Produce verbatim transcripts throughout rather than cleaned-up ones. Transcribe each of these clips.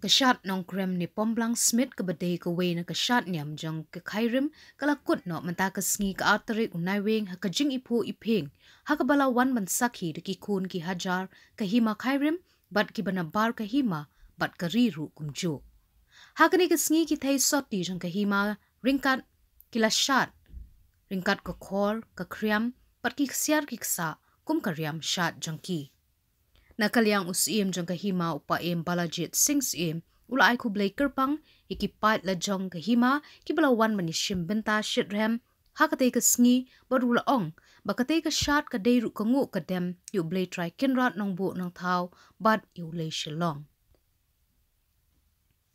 Ka shad Nongkrem Nipomblang Smit kaba dei kawei na ka shad niam jong ka Khyrim ka la kut noh mynta ka sngi ka ar tarik u Naiwieng ha ka jingiphuh iphieng ha kaba la wan ban sakhi da ki khun ki hajar ka hima Khyrim bad kiba nabar ka hima bad ka ri ruh kumjuh. Ha kane ka sngi ki thei sotti jong ka hima ryngkat ki la shad ryngkat ka khor ka khriam bad ki ksiar ki ksah kum ka riam shad jong ki. Na ka liang u Syiem jong ka hima u Paiem Balajied Singh Syiem u la ai khublei kyrpang ïa ki paid la jong ka hima kiba la wan ban ïashim bynta shitrhem ha katei ka sngi bad u la ong ba katei ka shad ka dei ruh ka nguh ka dem ïa U Blei Trai Kynrad Nongbuh Nongthaw bad ïa U Lei Shillong.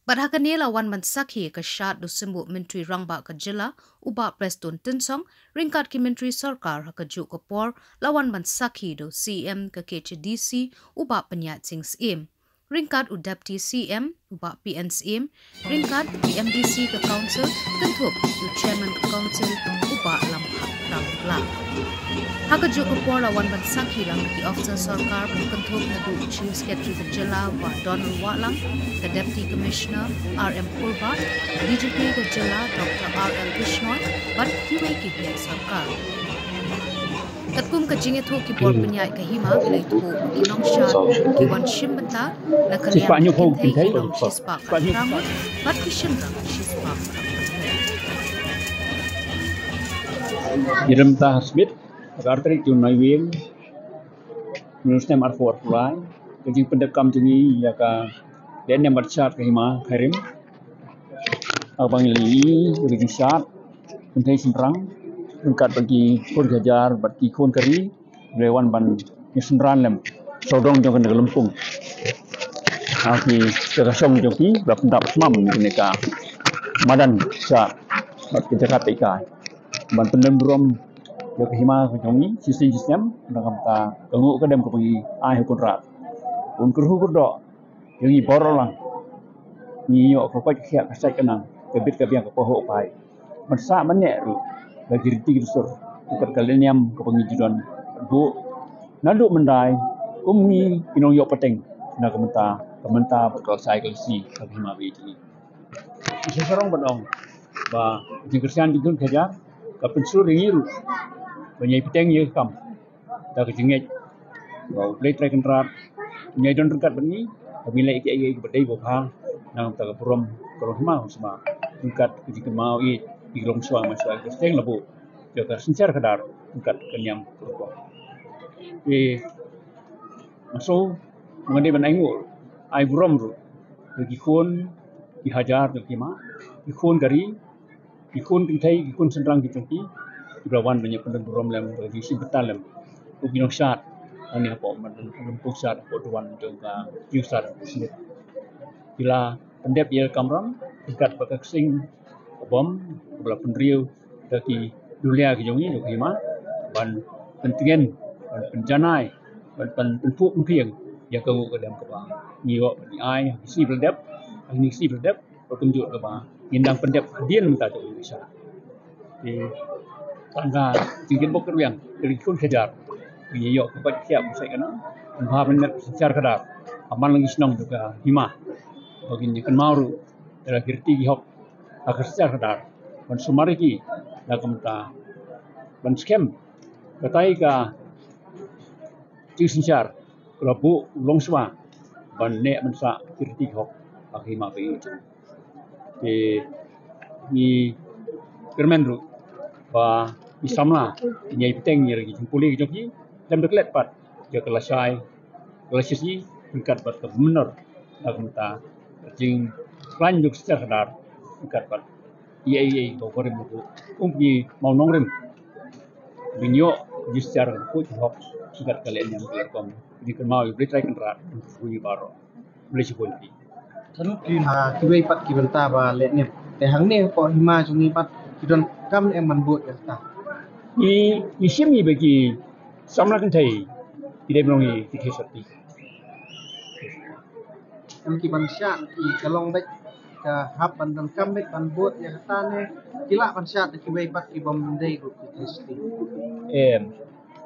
Bad ha kane la wan ban sakhi ka shad da u Symbud Myntri Rangbah ka jylla u Bah Prestone Tynsong ryngkat ki myntri sorkar. Ha kajuh ka por la wan ban sakhi da u C E M ka K H A D C u Bah Pynïaid Singh Syiem ryngkat u Deputy C E M u Bah P N Syiem ryngkat ki M D C ka Council kynthup ïa u Chairman ka Council u Bah Lamphak Rambla. Ha kajuh ka por la wan ban sakhi lang ki officer sorkar ba kynthup naduh u Chief Secretary ka jylla Bah Donald Wahlang, ka Deputy Commissioner R M Purba, D G P ka jylla Doctor R L Bishnoi bad kiwei ki heh sorkar. Katkum ka jingïathuh ki bor pynïaid ka hima ki la ïathuh ba ki nongshad ki wan shim bynta na ka liang ki kynthei ki long shispah khatphra ngut bad ki shynrang shispah khatphra ngut. Ïa mynta ha Smit, ka ar tarik jong u Naiwieng, u snem arphew arphew lai, ka jingpyndep kam jong ngi ïa ka lehniam bad shad ka hima Khyrim. Haba ngi la ïohi ïa ka jingshad kynthei shynrang ryngkat bad ki khun ki hajar bad ki khun ka ri, ki la wan ban ïasynran lem sawdong jong kane ka lympung. Ha ki jaka shong jong ki la pyndap smam kane ka madan shad bad ka jaka teh kai ban pyndon burom ïa ka hima ka jong ngi shisien shisien na ka bynta ka nguh ka dem kaba ngi ai ha u Kynrad. Un kyrhu kyrdoh ïa ngi baroh lang. Ngi ïoh ka koit ka khiah ka sait ka nang, ka bit ka biang, ka pahuh ka paid ban sah ban neh ruh da ki riti ki dur, kat ka lehniam kaba ngi ju don buh naduh myndai kum ngi ki nongïoh pateng na ka bynta, ka bynta bad ka lashai ka lasi ka hima ba ïeit jong ngi. Ngi sngewsarong ban ong ba jingkyrshan jong ki khun ki hajar ka pynshlur ïa ngi ruh ban ïai pateng ïa ka kam da ka jingngeit ba U Blei Trai Kynrad un ïai don ryngkat bad ngi, ba ngin leh ïa kiei kiei kiba dei ba bha na ka bynta ka burom ka long hima long sma, ryngkat ka jingkynmaw ïa ki longshuwa mangshuwa kiba sdang la buh ïa ka synshar khadar ryngkat ka niam ka rukom. Te nga sngew ba ngan dei ban ai nguh ai burom ruh ïa ki khun ki hajar jong ka hima, ki khun ka ri, ki khun kynthei, ki khun shynrang ki jong ki, kiba la wan ban ïa pyndon burom lem, ban ïa shim bynta lem kum ki nongshad hangne hapoh madan lympung shad hapoh duwan jong ka Ïewshad Smit. Ki la pyndep ïa ka kamram ryngkat bad ka ksing ka bom kaba la pynriew da ki dulia ki jong ngi jong ka hima ban pyntngen, ban pynjanai, ban pyn- pynphuh pynphieng ïa ka nguh ka dem kaba ngi ïoh ban ai ha ki sngi ba la dep, ha kine ki sngi ba la dep, bad kumjuh kaba ngin nang pyndep hadien mynta jong ngi sha. Te tang ka jingkitbok kitrwiang ka jong ki khun ki hajar, ngi ïoh ka koit ka khiah ka sait ka nang, ban bha ban met synshar khadar ha man la ki shnong jong ka hima, ba ngin ïa kynmaw ruh ïa la ki riti ki hok ha ka synshar khadar, ban sumar ïa ki na ka bynta ban skhem katai ka jingsynshar ka la buh u longshuwa ban neh ban sah ki riti ki hok ha ka hima ba ïeit jong ngi. Te ngi kyrmen ruh ba ki samla kin ïai bteng ïa la ki jingpule ki jong ki, khlem da klet pat ïa ka lashai ka lashai ryngkat bad ka mynnor na ka bynta ka jingkhlaiñ jong ka synshar khadar ryngkat bad ïa ei ei ba u barim u kum ki mawnongrim. Ngin ïoh ka jingsynshar ka khuid ka hok ryngkat ka lehniam ka lehkong. Ngi kynmaw ïa U Blei Trai Kynrad, ngi baroh. Blei shibun ïa phi. Tang ki ha kiwei pat ki bynta ba lehniam. Te hangne hapoh hima jong ngi pat ki donkam ne em ban bud ïa kata? Ngi, ngi shim ïa ba ki samla kynthei ki dei ban long ïa ki thei sotti. Em ki ban shad ki ka long beit ka hap ban donkam beit ban bud ïa kata ne ki lah ban shad da kiwei pat ki bym dei ruh ki thei sotti? Em,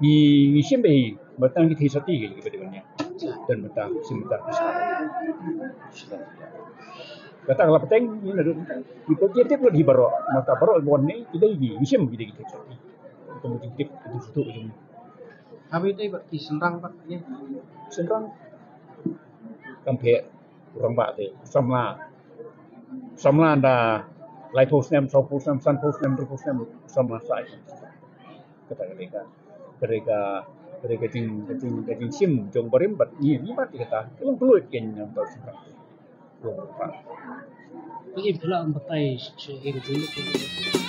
ngi, ngi shim beit ba tang ki thei sotti ki, ki ba dei ban ïa. Don bynta shim bynta pisa. Kata ka la pateng ni na dun. Ki pyntiat tip lut hi baroh. Mata baroh bon ni ki dei ki shim ki dei ki tip. Ki tip ki tip tu. Haba ïadei bad ki shynrang pat ïa. Shynrang. Kam phe u rangbah te samla. Samla da laiphew snem, sawphew snem, sanphew snem, hynriewphew snem samla sa. Kata ka dei ka, ka dei ka, ka dei ka jing, ka jing, ka jingshim jong barim bad ngi, ngi bad kata. Ka long kloi ken nyam tau shynrang. Long pa. Phi im phi lah ban batai sha ïing jong